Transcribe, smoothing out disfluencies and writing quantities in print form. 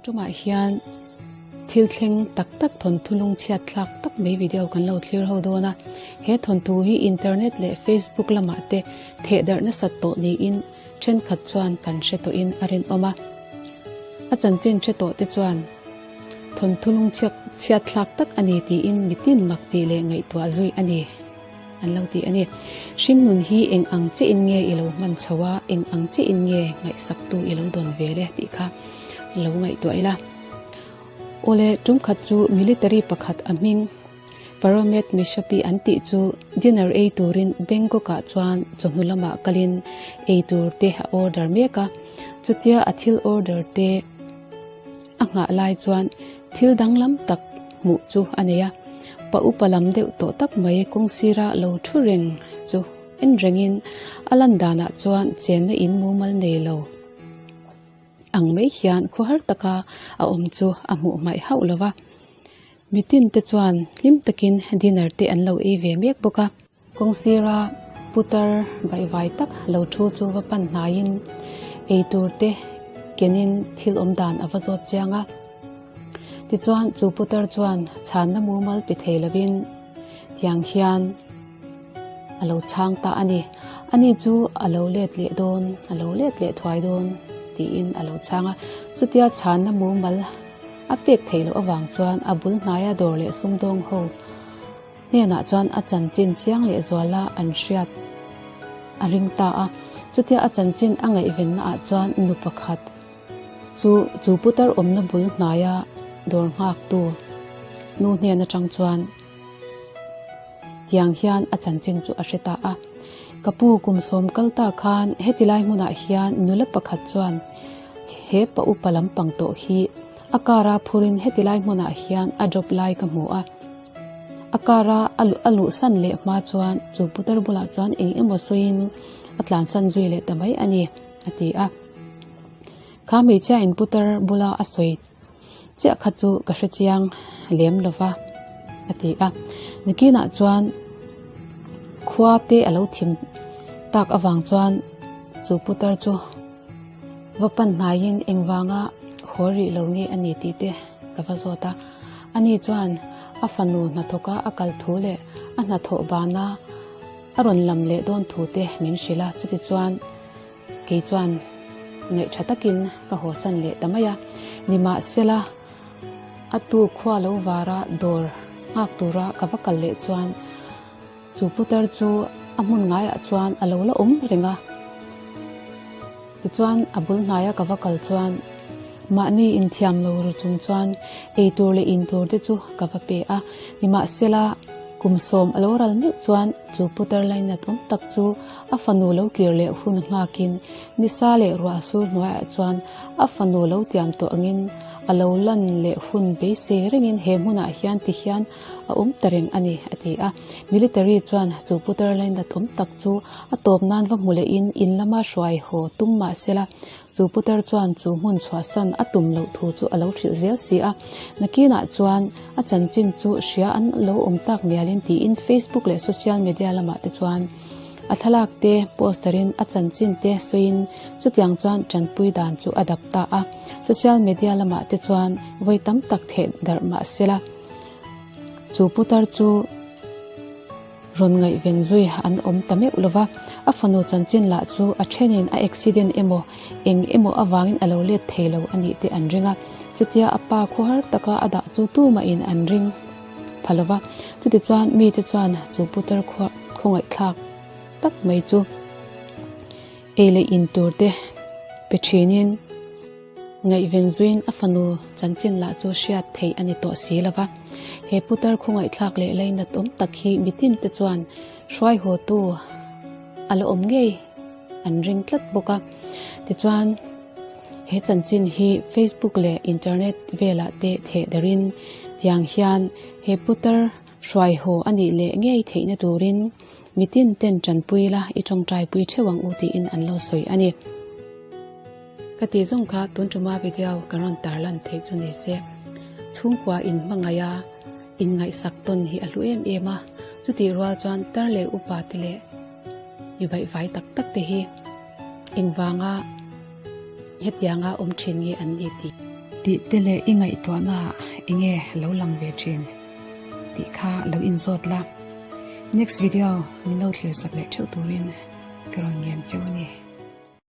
tumah hian thil thleng tak tak thawnthu lungchhiat thlak tak mai video kan lo thlir ho dawn a. He thawnthu hi internet leh Facebook lamah te thehdarh nasat tawh niin thenkhat chuan kan hre tawhin a rinawm a. A chanchin hre tawh te chuan thawnthu lungchhiat chhiat thlak tak a ni tiin mitin mak tih leh ngaihtuah zui a ni an lo ti a ni. Hringnun hi eng ang chiah in nge i lo hman chho a, eng ang chiah in nge ngaihsaktu i lo dawn ve le tih kha lo ngaihtuah ila. Awle, tumkhat chu military pakhat a hming Paramet Mishapi an tih chu dinner ei turin Bangkok ah chuan chawhnu lamah kalin ei tur te a order mek a, chutia a thil order te a nghah lai chuan thil danglam tak hmuh chu a nei a, pa upa lam deuh tawh tak mai kawng sira lo thu reng chu en rengin a lan danah chuan chenna in mumal nei lo ang mai hian khawhar taka a awm chu a hmuh hmaih hauh lo va. Mitin te chuan hlim takin dinner te an lo ei ve mek bawk a. Kawng sira putar baihvai tak lo thu chu va pan hnaiin ei tur te kenin thil awm dan a va zawt chiang a. Tichuan chu putar chuan chhanna mumal pe thei lovin tiang hian a lo chhang ta a ni. Ani chu a lo let leh dawn, a lo let leh thuai dawn tiin a lo chhang a. Chutia chhanna mumal A pek theih loh avang chuan a bul hnaia dawr leh sumdawng ho hnenah chuan a chanchin chiang leh zuala an hriat a ring ta a. Chutia a chanchin a ngaihvenna ah chuan nu pakhat chu chu putar awmna bul hnaia dawr nghaktu nu hnen atang chuan tiang hian a chanchin chu a hre ta a. Ka pu kum sawm kal ta khan heti lai hmunah hian nula pakhat chuan He pa upa lampang tawh hi a car a phurin heti lai hmunah hian a drop lai ka hmu a. A car a a luhsan leh hma chuan chu putar bulah chuan eng emaw sawiin a tlansan zui leh ta mai a ni, a ti a. Kha hmeichhia in putar bula a sawi chiah kha chu ka hre chiang lem lo va, a ti a. Nikinah chuan khua te a lo thim tak avang chuan chu putar chu Va pan hnaiin engvanga haw rih lo nge a ni tih te ka va zawt a. Ani chuan a fanu hnathawka a kal thu leh a hnathawh bana a rawn lam leh dawn thu te min hrilh a. Chutichuan kei chuan ngaihṭha takin ka hawsan leh ta mai a. Nimahsela a tu khua lo vara dawr nghak tura ka va kal leh chuan Chu putar chu a hmun ngaiah chuan a lo la awm reng a. Tichuan a bul hnaia ka va kal chuan mahni inthiam lo ru chung chuan ei tur leh in tur te chu ka va pe a. Nimahsela kum sawm a lo ral meuh chuan chu putar lainat awm tak chu a fanu lo kir leh hun nghakin nisa leh ruah sur hnuaiah chuan a fanu lo tiam tawh angin a lo lan leh hun beisei rengin he hmunah hian ti hian a awm ta reng a ni, a ti a. Military chuan chu putar lainat awm tak chu a tawp nan va hmu lehin in lama hruai haw tum mah sela, chu putar chuan chu hmun chhuahsan a tum loh thu chu a lo hrilh zel si a. Nakinah chuan a chanchin chu hria an lo awm tak mialin tiin Facebook leh social media lamah te chuan a thlalak te poster in a chanchin te sawiin chutiang chuan tanpui dan chu a dap ta a. Social media lamah te chuan vawi tam tak theh darh mah sela. Chu putar chu rawn ngaihven zui an awm ta meuh lo va, a fanu chanchin lah chu a thenin a accident emaw eng emaw avangin a lo let thei lo a nih te an ring a, chutia a pa khuahar taka a dah chu tumahin an ring pha lo va. Chutichuan mite chuan chu putar khawngaihthlak tak mai chu ei leh in tur te pe thinin, Ngaihven zuiin a fanu chanchin lah chu hriat theih a ni tawh si lo va. He putar khawngaihthlak leh lainat awm tak hi mitin te chuan hruai hawtu a la awm ngei an ring tlat bawk a. Tichuan, he chanchin hi Facebook leh internet velah te theh darin tiang hian he putar hruai haw a nih leh ngei theihna turin mitin ten tanpui la i tawngtaipui theuh ang u tiin an lo sawi a ni. Ka tih zawng kha tun tuma video kan rawn tar lan theih chu ni se, chhungkua in hmangaih a, in ngaihsak tawn hi a hlu em em a, chutih rual chuan tar leh upa te leh mi baihvai tak tak te hi engvanga hetianga awm thin nge an ni tih. Tih te leh i ngaihtuahna ah enge lo lang ve thin tih kha lo inzawt la. Next video min lo thlir sak leh theuh turin ka rawn ngen cheu a ni.